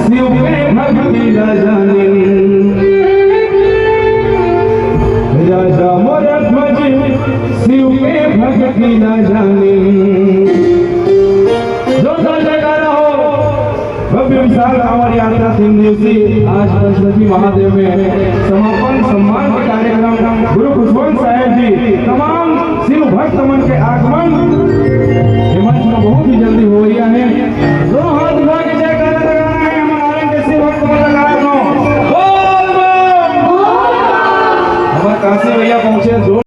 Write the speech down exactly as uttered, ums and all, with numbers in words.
शिव के भक्ति ला जानिन, राजा मोर ध्वज, शिव के भक्ति ला जानिन। जोरदार जयकारा हो। भव्य विशाल कांवड़ यात्रा तीन दिवसीय आज पंचमुखी महादेव में समापन सम्मान के कार्यक्रम गुरु खुशवंत साहेब जी तमाम शिव भक्त मन के आगमन ये मंच में बहुत ही जल्दी हो रही है। दोनों हाथ उठा के जयकारा लगाना है, हमारे के शिव भक्त मन लगा दो। बोल बम। हमारे काशी भैया पहुंचे, जोर